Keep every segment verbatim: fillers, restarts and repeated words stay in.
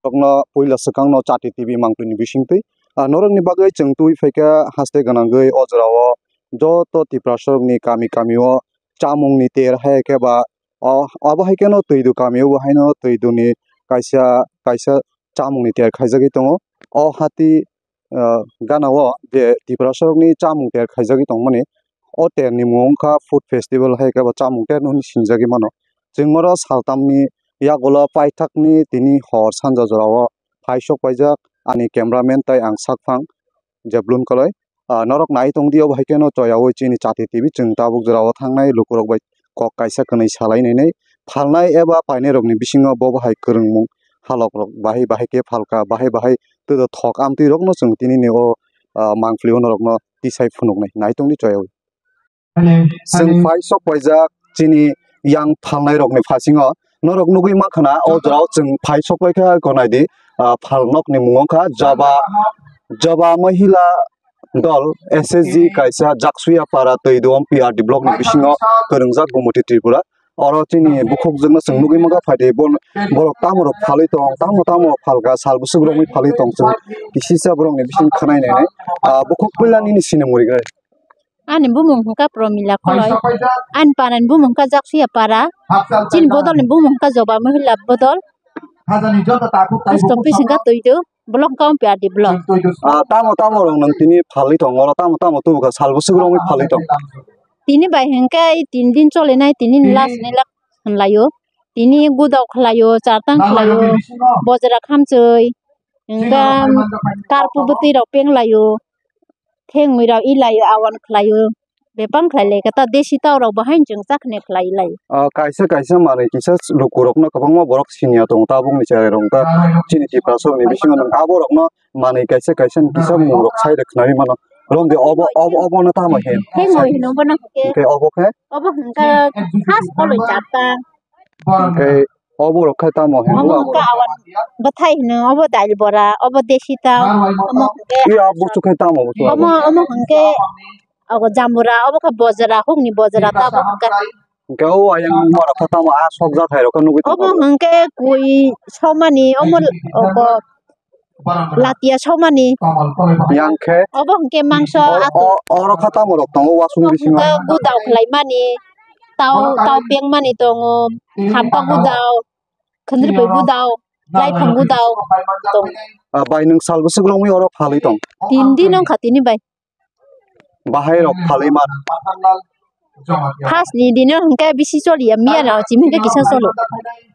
norokno puila swkangno Chati T V mangpili ni bisingtwi. Ah, norokni bagwi chwng twi phaikha haste gwnangwi o jorao joto Tiprasarokni kami kamio chamungni ter hai khe ba o, abo hai kheno Twidu kamio bo haino Twiduni kaisa, kaisa chamungni ter khaijagwi tongo. O hati, ah, ganao je Tiprasarokni chamung ter khaijagwi tongmani, o terni mung wngkha food festival hai khe bo chamung terno hwnwi sinjagwi mano. Chwng oro saltamni yagulo paithakni tini hor sanja jorao phai sok paijak ani cameraman tai ang sakphang Jablon Koloi. Ah, norok nai tong di, obo hai kheno choyaui chini Chati T V chwng tabuk jorao thangnai lukurok bai kok kaisa kwnwi salai nai nai phalnai eba painairokni bisingo bo bahai kwrwngmung halokrok bahai bahai khe phalka, bahai bahai twdo thok amtwirokno chwng tinini o, ah, mangpili o norokno tisai phunuknai. Nai tong di choyaui. Chwng phai sok paijak chini yang phalnairokni phasingo norok nugwi mankha na o jorao chwng phai sok paikha, gwnai di, ah, phalnokni mung wngkha Joba, Joba Mahila Dol, S S G kaisa Jaksuya Para Twidu M P R D block ni bisingo kwrwngjak Gumoti Tripura. Oro chini bukhukjwkno chwng nugwi mankha, phaidi bo-, borok tamo rok phalwi tong, tamo tamo rok phalka, sal bwswk romwi phalwi tong chwng kisisa borokni bising khwnai nai nai. Ah, bukhuk puila nini sinimung riknai. Ani bumung hwnkha Promila Koloi. Ani parani bumung hwnkha Jaksuya Para. Chini bodolni bumung hwnkha Joba Mahila Bodol. Post office hwnkha Twidu. Block hwnkha Ompiadi block. Ah, tamo tamo rok nang tini phalwi tong, oro tamo tamo tubu kha, sal bwswk romwi phalwi tong. Tini bai hwnkhe tin din cholinai, tini last ni lak hwnlaio. Tini gudao khlaio, chartang khlaio, bojra khamchwi, hwnkhe karpu bwtwi rok penglaio, thengwi rok ilaio, awan khlaio. Bebak khlai lai khe ta desi tao rok bo haino chwng chakhe khlai lai. Ah, kaisa kaisa manwi kisa luku rok no kwbangma borok siniya tongo, tabuk ni cherai rok ta chini Tiprasa rok ni bisingo nwng abo rok no manwi kaisa kaisa ni kisa mung rok sai rok khnai mano. Romdi obo, obo, obo no tamo hin. Tei moi hino bono hwnkhe. Hwnkhe obo khe? Obo hwnkhe khas koloi chapta. Hwnkhe obo rok khe tamo hin. Omo hwnkhe awan bwthai hino, obo dail bora, obo desi tao, omo hwnkhe. Iya, busu khe tamo busu. Omo, omo hwnkhe ogo jambura, obo khe bojra, hukni bojra ta obo hwnkhe. Hwnkhe o ayang mora khe tamo a sokjak hai rok khe nugwi tongo. Obo hwnkhe kui somani, omo ogo latia somani. Yang khe. Obo hwnkhe mangso o, atu. O, oro khe tamo rok tongo wasung bisingo. Hwnkhe gudao khlaimani, tao, tao pengmani tongo, hamka gudao, khwndripui gudao, laithang gudao tongo. Ah, bai nwng sal bwswk romwi oro phalwi tong? Tin din wngkha tini bai. Bahai rok phalwi man. First ni dino hwnkhe bisi choliya, miya rao chimi hwnkhe kisa cholo.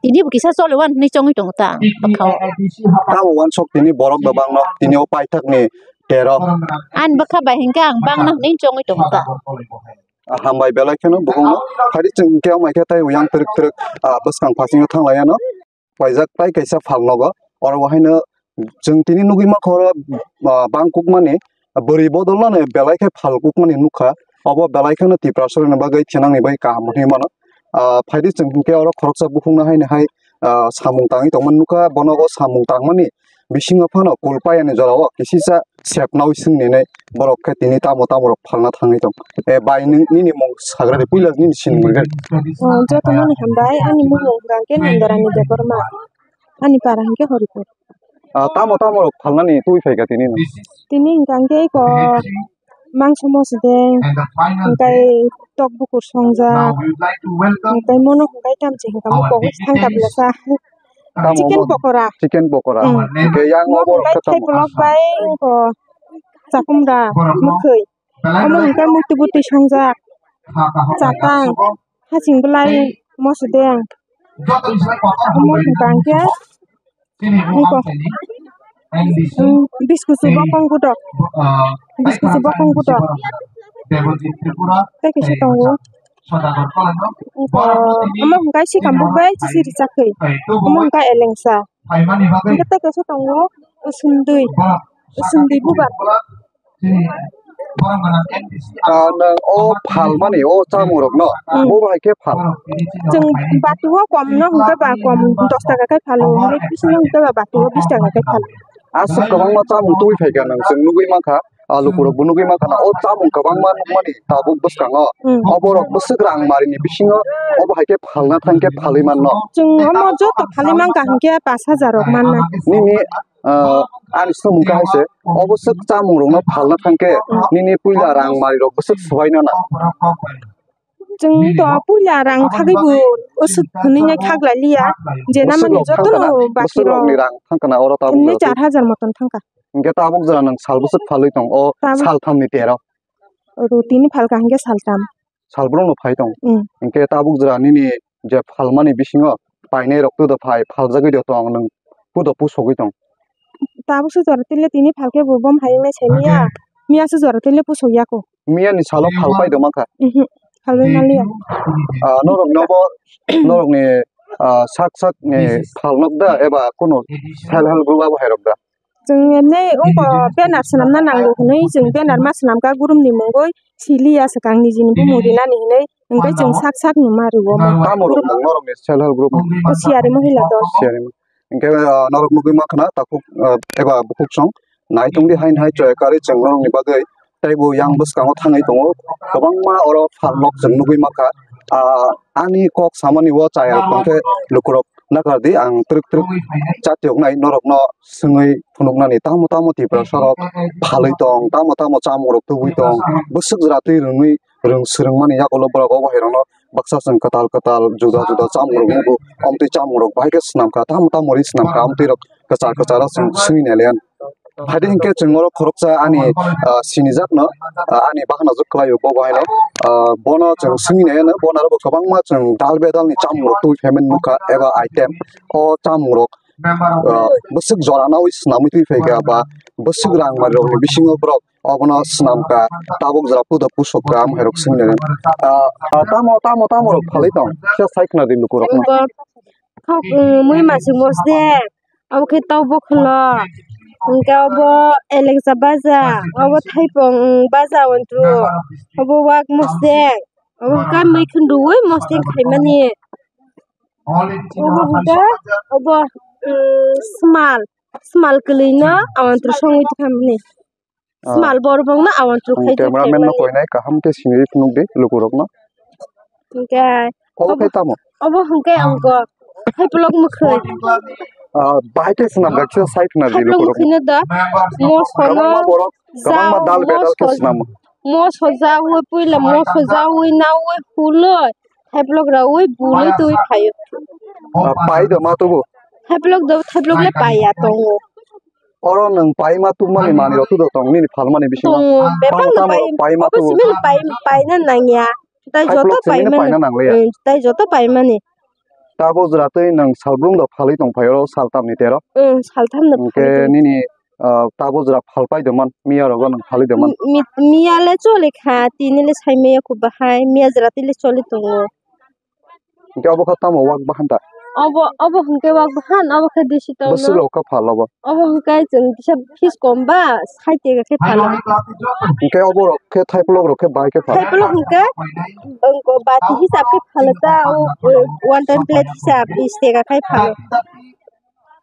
Tini bo kisa cholo, wan hwnwi chongwi tongo ta bwkhao. Tamo wansok tini borok bebak no, tini o paithak ni tero. Ani bwkha bai hwnkhe ang bangna hwnwi chongwi tongo ta. Hambai belai kheno bukhung no. Phadi chwng hwnkhe o mai khe tei yang twrwk twrwk, ah, bwskang phasingo thang lai ano. Paijak tai kaisa phalnogo. Oro bo haino chwng tini nugwi mankha oro, ah, bangkukmani, bwrwi bodolno belai khe phalkukmani nukha. Obo belai kheno Tiprasarokni bagwi thinangni bagwi kaham hwnwi mano. Ah, phaidi chwng hinkhe oro khoroksa bukhukno haino hai, ah, samung tangwi tongmani nukha. Bono o samung tangmani bisingo phano Kulpayani jorao kisisa sepnaui swngninai borok khe tini tamo tamo rok phalna thangwi tong. E bai, nwng nini mung sagra di, puila nini sinimung rikha di. Oh, jotono ni hambai, ani mung hwnkha khe Nandarani Debbarma, ani para hwnkhe Horipur. Ah, tamo tamo rok phalnani twi phaikha tini no? Tini hwnkha khe eko mangso mosodeng, hwnkhe tok bukur songjak, hwnkhe mono hwnkhe tamchi hwnkha mo pogwi thangkha belasa. Tamo chicken mo-, pokora. Chicken pokora. Hmm. Hwnkhe yang obo rok khe tamo? Thai vlog bai eko chakumra mwkhwi. Omo hwnkhe muitu bwtwi songjak. Chatang. Hasing belai mosodeng. Omo hwnkha hwnkhe eko, mm, biskuchu bokong budok. Biskuchu bokong budok. Tei kisa tongo. Eko, omo hwnkhe sikam buk bai chisi rijak khe. Omo hwnkhe elengsa. Hwnkhe tei kaisa tongo usundui. Usundui bubar. Ah, nwng o phalmani o chamungrokno, hmm, bo bahai khe phal? Chwng batu o kom no hwnkhe ba kom dos taka khe phalo, hwnkhe bisingo hwnkhe ba batu o bis taka khe phalo. Aswk kwbangma chamung tubui phaikha nwng, chwng nugui mankha. Ah, lukurok bo nugwi mankha na, o chamung kwbangma nukmani tabuk bwskango. Hmm. Oborok bwswk rang marini bisingo obo hai khe phalna thang khe phalwi manno. Chwng omo joto phalwi mankha hinkhe pash hajar rok manna. Nini, ah, ani swngmung khe hai se, obo swk chamungrokno phalna thang khe nini puila rang marirok bwswk swbai nana. Chwng to puila rang khagwi bo usuk hwnwi nai khaglai liya. Je namani jotono bwswk rok, bwswk rokni rang thangkha na oro tabuk hwnwi jora char hajar moton thangkha. Hinkhe tabuk jora nwng sal bwswk phalwi tong o tabuk sal thamni tero. Oro tini phalkha hinkhe sal tam. Sal brumno phai tong. Hmm. Hinkhe tabuk jora nini je phalmani bisingo painai rok to phai phaljagwi de tong nwng pudo pusogwi tong. Tabuk se jora tile tini phalkhe bo bom hai wngnai sai miya. Miya se jora tile pusok yako. Miya ni salo phal pai do mankha. Mhm. Phalwi manliya. Ah, norok nobo, norokni, ah, sak sak ni phalnok da eba kuno self help group abo hai rok da? Chwng emne ungko banner swnamna nango hwnwi chwng banner ma swnamkha group ni mungwi siliya swkang nijini bumung rinani hwnwi hwnkhe chwng sak sak numa rwo. Tamo rok mung norokni self help group ni? Siyari mohila dol. Siyari mo-, Hinkhe, ah, norok nugwi mankha na takhuk, ah, eba bukhuk song nai tongdi haino hai chwrai kwrwi chwng norokni bagwi teibo yang bwskango thangwi tongo. Kwbangma oro phalnok chwng nugwi mankha. Ah, ani kok samani o chaya rok tongkhe lukurok nakardi, ang twrwk twrwk chatiyoknai norokno swngwi phunuknani tamo tamo Tiprasa rok phalwi tong, tamo tamo chamung rok tubui tong, bwswk jora twi rwngwi rwng swrwngmani yagulo borok o bahairokno baksa chwng kwtal kwtal juda juda chamungrok nugo. Amtwi chamungrok bahai khe swnamkha, tamo tamo ri swnamkha, amtwi rok kwchar kwcharo chwng swngwi nailiya. Haide hinkhe chwng oro khoroksa ani, ah, sinijakno, ah, ani bahanajak khlaio bo bahaino, ah, bono chwng swngwi naiyano, bono aro bo kwbangma chwng dal bedalni chamungrok twi phaimani nukha eba item. O chamungrok ah, bwswk jora naui swnamwi twi phaikha ba bwswk rang manwirokni bisingo borok obono swnamkha, tabuk jora pudo pusok kha, amhairok swngwi nai. Ah, ah, tamo, tamo, tamo rok phalwi tong, kisa sai khna di lukurokno. Abo khok, um, mui masuk mosde, abo khe tok bokholo, hwnkhe abo elengsa baja, abo thaipong, um, baja ontru, abo wak mosde, abo khe mui khunduwi mosde khaimani. Obo hwnkhe, obo, um, smal, smal kwlwino awantru songwi tongkha mani. Ah. Smal borok no awantru khai tongkha mani. Ang cameraman no koinai kaham khe sinwi phunukdi lukurokno. Hwnkhe obo khe tamo? Obo hwnkhe ang kok hai polok mwkhwtwi. Ah, bahai khe swnam kha kisa sai khna di lukurokno. Hai polok mwkhwtwi no da moso no kwbangma borok, kwbangma dal bedal khe swnamo. Moso jawi puila moso jawi nawi huloi. Thaiplok raui bului twi phaio. Ah, pai do ma tubu? Thaiplok do, thaiplok le paiya tongo. Oro nwng pai ma tubmani manwi rok tudo tong nini phalmani bisingo? Tongo, bebak no pai, pai ma tubu. Simi pai, paina nangya. Tai joto pai mani. Paina nangya. Hmm, tai joto pai mani. Tabo jora twi nwng salbrum do phalwi tong phai oro saltam ni tero. Hmm, saltam no phalwi tong. Hwnkhe nini ah, tabo jora phalpai de man, miya rogo nwng phalwi de man. Mi-, mi-, miya le choli kha, tini le sai maya kho bahai, miya jora twi le choli tongo. Hwnkhe obo kha tamo wak bahan da? Obo, obo hwnkhe wak bahan, obo khe disi tong. Bwswk rok kha phal obo? Obo hwnkhe chwng kisa fees kom ba, sait taka khe phalo. Hwnkhe obo rok khe thaiplok rok khe bahai khe phal? Thaiplok hwnkhe, wngko bati hisab khe phalo ta, o, o, one time plate hisab bish taka khai phalo.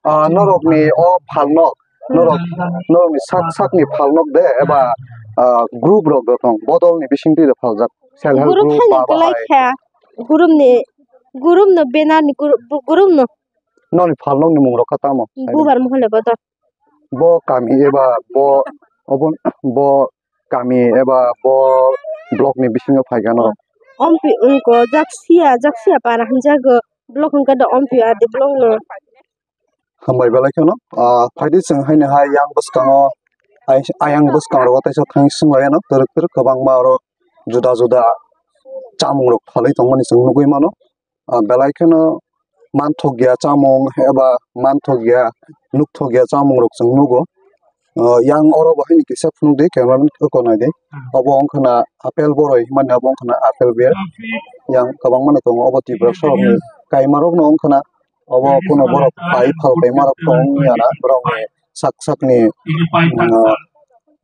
Ah, norokni o phalnok, norok, norokni sak sakni phalnok de eba, ah, group rok de tong, bodolni bisingtwi de phaljak, self help group, group haino baba kwlai hai. Kha, group ni, group no banner ni group, group no. Noni phalnokni mung rok kha tamo? Bubar mohole bodol. Bo kami eba bo, obo, bo kami eba bo block ni bisingo phaikha norok? Ompi wngko Jaksiya, Jaksiya para hinjago, block wngkha da Ompi R D block no. Hambai belai kheno, ah, phaidi chwng haino hai yang bwskango, ai-, ayang bwskang rogo teisa thangwi swnglaino twrwk twrwk kwbangma oro juda juda chamung rok phalwi tongmani chwng nugwi mano. Ah, belai kheno manthokya chamung eba manthokya, nukthokya chamung rok chwng nugo. Ah, yang oro bo haino kisa phunukdi, cameraman oko naidi. Obo wngkha na apple boroi himani, obo wngkha na apple bear. Yang kwbangma no tongo, obo Tiprasa rokni kaima rokno wngkha na. Obo kuno borok pai phal kaima rok tong ya na, borokni sak sakni, ah,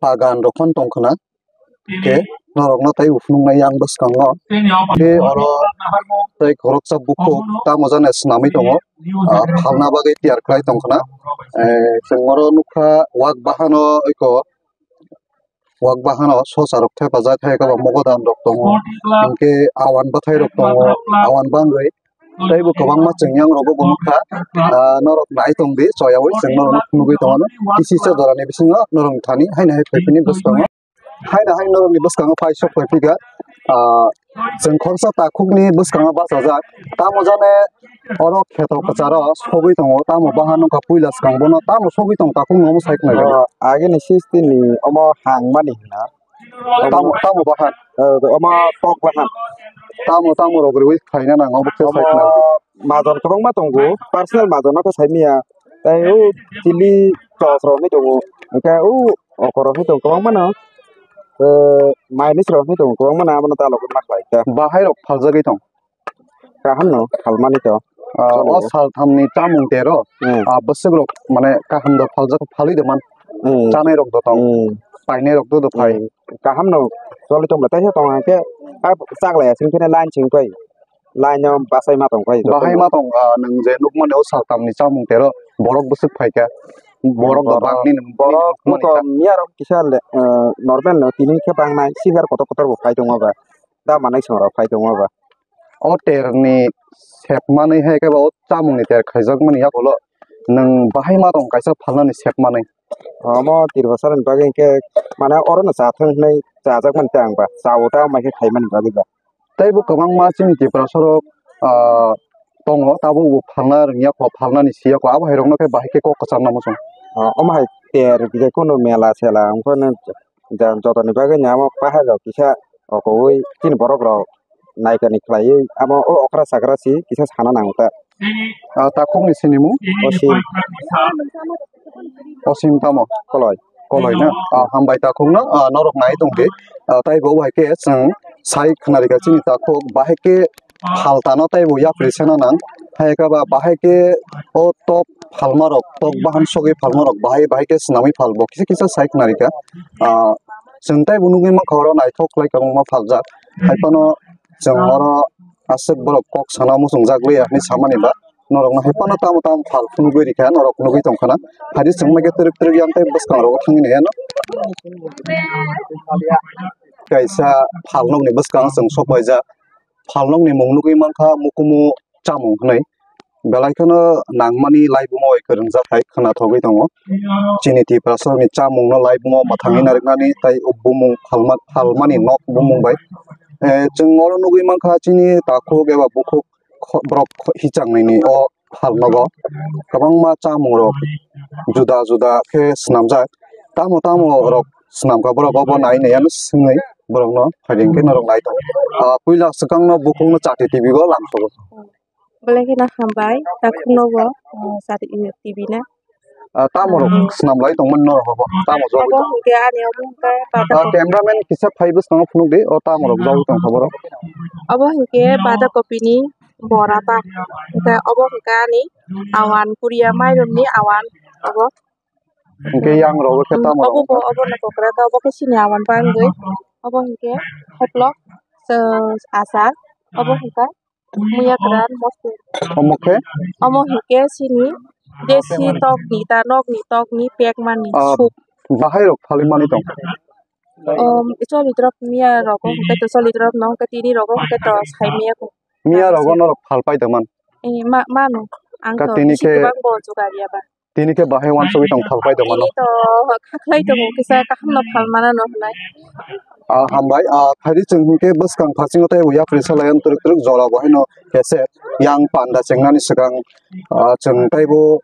bagan rok phano tong khna. Khe norokno tei uphunuknai yang bwskango. Khe oro tei khoroksa bukhuk tamo jani swnamwi tongo. Ah, phalna bagwi tiyar khlai tong khna. Eh, chwng oro nukha wak bahano eko wak bahano sosa rok thepajak hai khe ba mogodam rok tongo, hinkhe awan bwthai rok tongo, awan bangwi tei bo kwbangma chwng yang rok bo nukha. Ah, norok nai tong di, choyaui chwng norok nugwi tongo, kisi sa jora ni bisingo norok thani haino hai phaipini bwskango. Haino hai norokni bwskango phai sok phai phikha, ah, chwng khoroksa takhukni bwskango bachajak. Tamo jani oro kheto kwcharo sogwi tongo, tamo bahan wngkha puila swkang bono tamo sogwi tong takhukno omo sai khwnai. Oh, agini sisti ni omo hangmani hwnna. Tamo, tamo bahan. Oh, omo tok bahan. Tamo, tamo rok rwi khaina nango, omo khe sai khwnai. Majon kwbangma tongo, personal majon no khe sai manya. Tei o chili sos rok hinwi tongo. Hwnkhe o okra rok hinwi tongo kwbangma no. Eh, mainis rok hinwi tongo kwbangma no, abono dalogwi ma khlai kha. Bahai rok phaljagwi tong. Kaham no phalmani to. Ah, o sal thamni chamung tero. Hmm. Ah, bwswk rok mane kaham do phaljak, phalwi do man. Hmm. Chanai rok do tong. Hmm. Painai rok do do phai. Hmm. Kaham no choli tong tei tong hwnkhe, ah, chaklai asing phine line sing phai. Line o bachai ma tong khe. Bahai ma tong, ah, nwng je nukmani o saltamni chamung tero borok bwswk phaikha. Borok bo bangni nung borok nukmani kha. Miya rok kisa le, eh, normal no tini khe bangnai singer kotor kotor bo phai tongo ba. Da manai song rok phai tongo ba. O ter ni sep manwi hai khe ba o chamung ni ter khaijak mani yakulo nwng bahai ma tong kaisa phalnani sep manwi. Omo Tirbasarni bagwi hinkhe mane orono chathwng hinwi chajakmani tei ang ba chao ta mai khe khaimani bagwi ba. Tei bo kwbangma chini Tiprasa rok, ah, tongo, tabuk bo phalna rwngya kho, phalnani siya kho, abo hai rokno khe bahai khe kok kwchangna muchung. Ah, omo hai ter je kono mela sela wngkha nw jotoni bagwi ni amo pahar rok kisa okoui chini borok rok naikani khlaiwi amo o okra sakra si kisa sana nango ta. Ah, takhukni sinimung? Osim. Osim tamo? Koloi. Koloi na? Ah, hambai takhukno, ah, norok nai tongdi. Ah, tei bo bai khe chwng sai khwnarikha chini takhuk bahai khe phaltano tei bo yapri sena nang. Hai khe ba bahai khe o tok phalma rok, tok bahan sogwi phalma rok bahai bahai khe swnamwi phal bo kisa kisa sai khwnarikha. Ah, chwng tei bo nugwi mankha oro naithok khlai kwbangma phaljak. Hai phano chwng oro aswk borok kok sana muchungjak liya hinwi samani ba norokno hai phano tamo tamo phal phunugwi rikha norok nugwi tongkhana. Haidi chwng maikhe twrwk twrwk yang tei bwskang rogo thangwi naiyano. Kaisa phalnokni bwskango chwng sokpaijak. Phalnokni mung nugwi mankha Mukumu chamung hinwi. Belai kheno nangmani laibumo bai kwrwngjak hai khwnathogwi tongo. Chini Tiprasarokni chamungno laibumo mwthangwi narwknani tei o bumung phalma-, phalmani nok bumung bai. Eh, chwng oro nugwi mankha chini takhuk eba bukhuk kho-, borok kho-, hichangnaini o phalnogo kwbangma chamungrok juda juda khe swnamjak. Tamo tamo rok swnamkha borok obo nai nai ano swngwi borokno phaidi hwnkhe norok nai tongo. Ah, puila swkangno bukhukno chati T V o langsogo. Belai kheno hambai, takhukno bo, ah, chati T V na. Ah, tamo rok swnam lai tongmani norok bo, tamo jogwi tongo. Obo hwnkhe ani obo hwnkhe ah, cameraman kisa phai bwskango phunuk di, o tamo rok jogwi tongkha borok. Obo hwnkhe bata kopini bora ta, hwnkhe obo hwnkhe ani awan, Korea mairum ni awan obo. Hwnkhe yang rogo khe tamo obo rok bo, obo no kokra ta, obo khe chini awan bangwi, obo hwnkhe hoplok, so, achar, obo hwnkhe. Muya kwran mostir. Omo khe? Omo hinkhe chini desi tokni ta nokni tokni pek mani ah, soup. Bahai rok phalwi mani tong. Om, choli drop miya rogo hwnkhe to choli drop no hwnkhe tini rogo hwnkhe to sai miya ko. Miya rogo norok phal pai tongman. Eh, ma, mano. Ang to tini khe bisi kwbang bo jugar ya ba. Tini khe bahai uansugwi tong phalpai tongmano. Tini to khaklai tongo kisa kaham no phalmana no hwnai. Ah, hambai, ah, phaidi chwng hinkhe bwskang phasingo tei bo yapri salai twrwk twrwk jora bo haino kese yang panda chengnani swkang, ah, chwng tei bo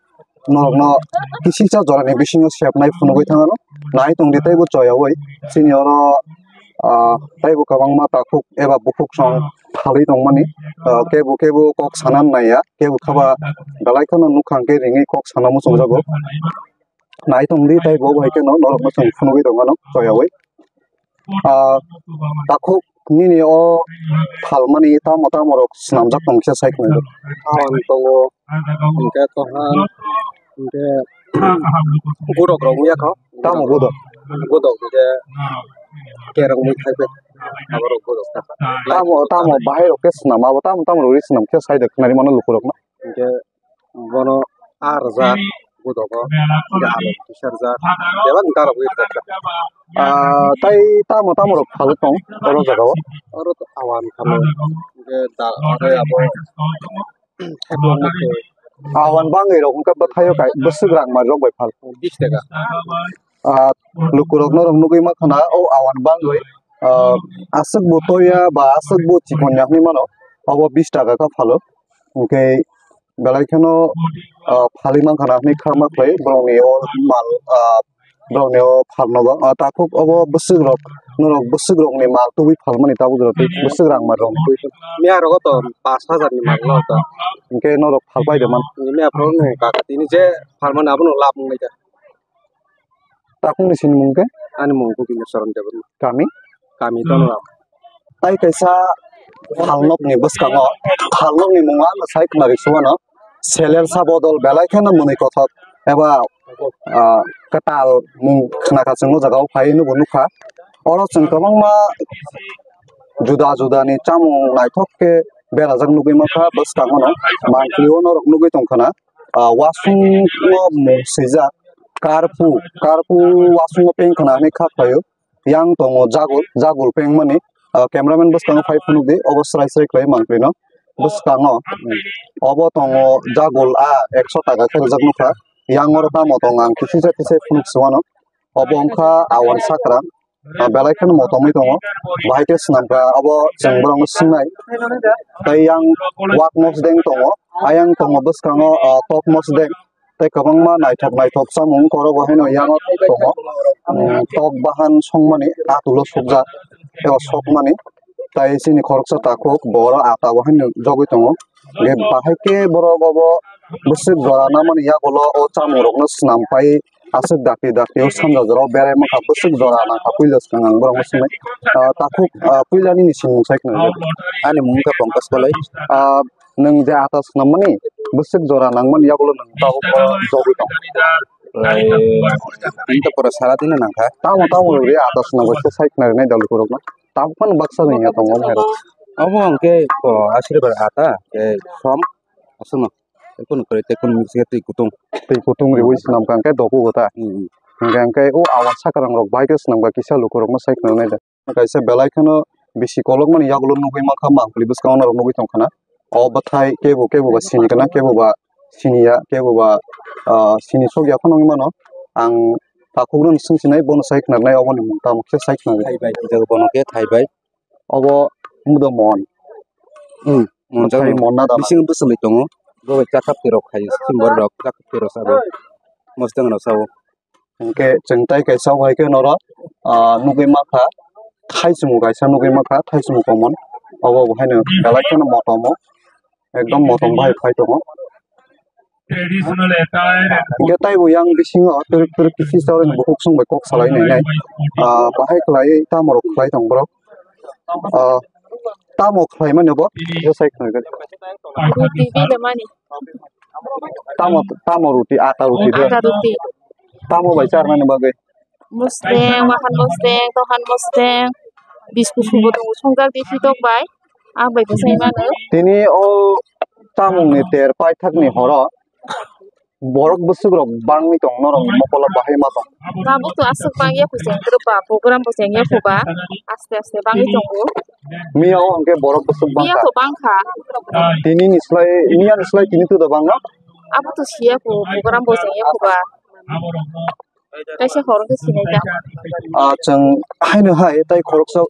norokno kisisa jorani bisingo sepnai phunugwi thangano nai tongdi tei bo choyaui chini oro ah, tei bo kwbangma takhuk eba bukhuk song phalwi tongmani, ah, kebo kebo kok sana naiya, kebo khaba belai kheno nukha hwnkhe ringwi kok sana muchungjago. Nai tongdi tei bo bai kheno norokno chwng phunugwi tongmano choyaui. Ah, takhuk nini o phalmani tamo tamo rok swnamjak tong khe sai khwlai. Ang tongo, hwnkhe kohan, hwnkhe godok rok wngya kho. Tamo godok? Godok hwnkhe kereng mui khai pet. Abo rok godok ta kha. Tamo, tamo bahai rok khe swnam, abo tamo tamo rok ri swnam khe sai de khwnari mano luku rok no. Hwnkhe bono a rwjak. Budogo, ya, alo, tisarjak, bebak ni tarok wi rijak. Ah, tai tamo tamo rok phal tong oro jaga o? Oro to awan phalo, hingke da, oro abo, Awan bangwi rok wngkha bwthaio kai bwswk rang manwi rok bai phal. Bis taka. Ah, lukurok norok nugwi mankha o awan bangwi, ah, aswk bo toya ba aswk bo chikon ya hinwi mano, obo bis taka kha phalo. Hwnkhe belai kheno, ah, phalwi mankha na hinwi kha ma khlai borokni o mal, ah, Borokni o phalnogo, ah, takhuk obo bwswk rok, norok bwswk rokni mal tubui phalmani tabuk jora twi bwswk rang ma rong twi. Miya rogo to pash hajar ni mal no to. Hwnkhe norok phalpai de man. Miya phuru no kaka tini je phalmani abono lab wnglaikha. Takhukni sinimung khe? Ani mung khe Bina Charan Debbarma. Kami? Kami Donoram. Tai kaisa phalnokni bwskango, phalnokni mung ano sai khwnari suwano, selel sa bodol belai kheno mwnwi kothok eba, ah, kwtal mung khna kha chwng o jaga o phai nw bo nukha. Oro chwng kwbangma juda juda ni chamung naithok khe berajak nugwi mankha bwskango no, mangpili o norok nugwi tongkha na, ah, wasung o mung swijak karpu, karpu wasung o peng khna hinwi kha phlaio. Yang tongo jagul, jagul pengmani, ah, cameraman bwskango phai phunukdi, obo srai srai khlai mangpili no bwskango. Obo tongo jagul a ekso taka khe rijak nukha, yang oro tamo tongo ang kisa kisa phunuk suwano. Obo wngkha awan sakra, ah, belai kheno motomwi tongo, bahai khe swnamkha obo chwng borokno swngnai. Tei yang wak mosdeng tongo, ayang tongo bwskango, ah, tok mosdeng. Tei kwbangma naithok naithok chamung koro bo haino yango tongo. Mm, tok bahan songmani atulo sukjak eba sokmani. Tei chini khoroksa takhuk bo oro ata bo haino jogwi tongo. Hwnkhe bahai khe borok obo bwswk jora nangmani yagulo o chamung rokno swnam pai aswk dakti dakti o sanja jora o berai mankha bwswk jora nangkha puila swkang ang borokno swngwi. Ah, takhuk, ah, puila nini sinimung sai khna rwdi. Ani mung khe Pankaj Koloi. Ah, Nwng je ata swnammani bwswk jora nangmani yagulo nwng tabuk o jogwi tong. Ai, nwng to pura sara dino nangkha. Tamo tamo rwdi ata swnam bai khe sai khna rwnai da lukurokno. Tabuk phano baksa rwngya tongo omo hai rok. Omo hwnkhe, o, asirbar ata, tei som, aswkno. Tei kunu kwrwi, tei kunu mix khe twi kutung. Twi kutung riwi swnamkha hwnkhe doku kwta. Hmm, hmm. Hwnkhe hwnkhe o awan sakrang rok bai khe swnamkha kisa lukurokno sai khna rwnai da. Kaisa belai kheno bisi kolokmani yagulo nugwi mankha, mangpili bwskango norok nugwi tongkha na. O bwthai kebo kebo ba sini gwnang, kebo ba sini ya, kebo ba, ah, sini sokya phano wngwi mano. Ang takhukrokno swngchinai, bono sai khna rwnai, oboni mung tamo khe sai khna rwnai. Thai bai, bono khe thai bai. Obo wngdo mon. Hmm, mon bwthai jago. Mon na da. Bisingo bwswlwi tongo. Bo bai chakha pherok khai, simbor rok chakha pherok sabo. Mosdeng rok sabo. Hwnkhe chwng tai kaisa o hai khe norok, ah, nugwi mankha, thaichwng kaisa nugwi mankha, thaichwng common. Obo bo haino belai kheno motom o, ekdom motom bai phai tongo. Hwnkhe taibo yang bisingo twrwk twrwk kisi chawrwini bukhuk chwng bai kok salai nai nai, ah, bahai khlai tamo rok khlai tong borok. Ah, tamo khlai mani bo, je sai khna rwgwi. Ruti bile mani. Tamo, tamo ruti, ata ruti de. Ata ruti. Tamo bai charnani bagwi. Mosteng, wahan mosteng, tohan mosteng. Biscuit subo tongo, songjak bisi tok bai. Ang bai bwsai mano. Tini o chamungni ter paithakni horo. Borok bwswk rok bangwi tong norok mokolo bahai ma tong. Tabuk to aswk bangya phucheng kwrwkba program bo chengya phuba aste aste bangwi tongo. Miya o hwnkhe borok bwswk bangkha. Miya to bangkha. Tini ni slai, miya ni slai tini to da bangma. Abo to siya phu program bo chengya phuba. Kaisa khoroksa sinai ta. Ah, chwng haino hai tai khoroksa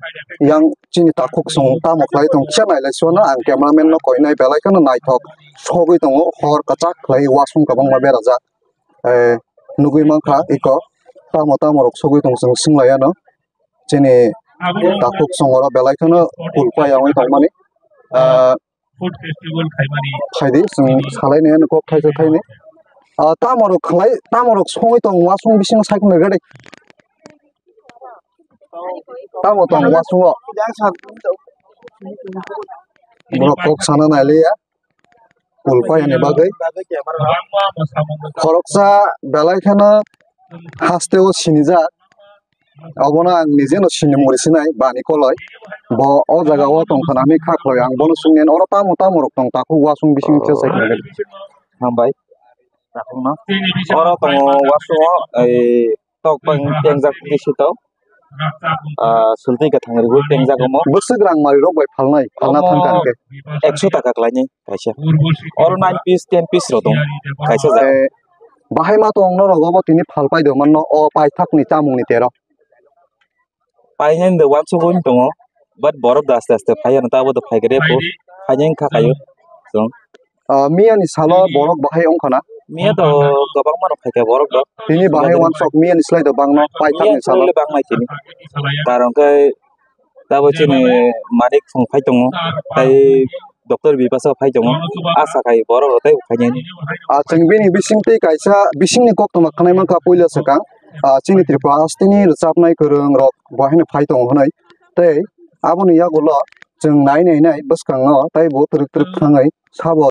yang chini takhuk chwng tamo khlai tong kisa nailai suana ang cameraman no koinai belai kheno naithok sogwi tongo hor kwchak khlai wasung kwbangma berajak. Eh, nugwi mankha iko tamo tamo rok sogwi tong chwng swnglaiyano chini takhuk chwng oro belai kheno kulpa yangwi tongmani. Ah, Food festival khaimani. Phaidi, chwng salaini ano kok thaisa thaini. Ah, tamorok khlai, tamorok songwi tong wasung bising sai khna gade. Tamo tong wasungo. Borok kok sana nailiya. Kulpai ani bagwi. Khoroksa belai kheno hasteo sinijak. Obono ang nije no sini muri sinai bani koloi. Bo o jaga o tong khana hinwi kha khloi ang bono sungni oro tamo tamo rok tong takhuk wasung bising se sai khna. Hambai. Nakhungno. Oro tongo wasung o, ei, tok peng pengjak tisi tok. Ah, sulti kwthang riwi pengjak omo. Bwswk rang mari rok bai phalnai, phalna thang kha hwnkhe? Ekso taka khlainai kaisa. Oro nine piece, ten piece rok tongo kaisa jaga. Eh, bahai ma tong norok obo tini phalpai do manno o paithak ni chamung ni tero. Painani do wansugwi tongo, but borok do aste aste phai ano, tabuk do phai khe repo, phainai wngkha kaio chwng. Ah, miyani salo borok bahai wngkha na? Miya do kwbangma no phaikha borok do. Tini bahai wansok miyani slai do bangno paithakni salo. Miyani slai bangnai tini. Karon khe tabuk chini manik song phai tongo, tai doctor bipasa phai tongo, asa khai borok rok tei phainani. Ah, chwng bini bising tei kaisa bisingni koktwma khwnai mankha puila swkang. Ah, chini Tripura hasteni rwchapnai kwrwng rok bo haino phai tongo hwnwi. Tei aboni yagulo chwng nai nai nai bwskango tei bo twrwk twrwk thangwi sabo.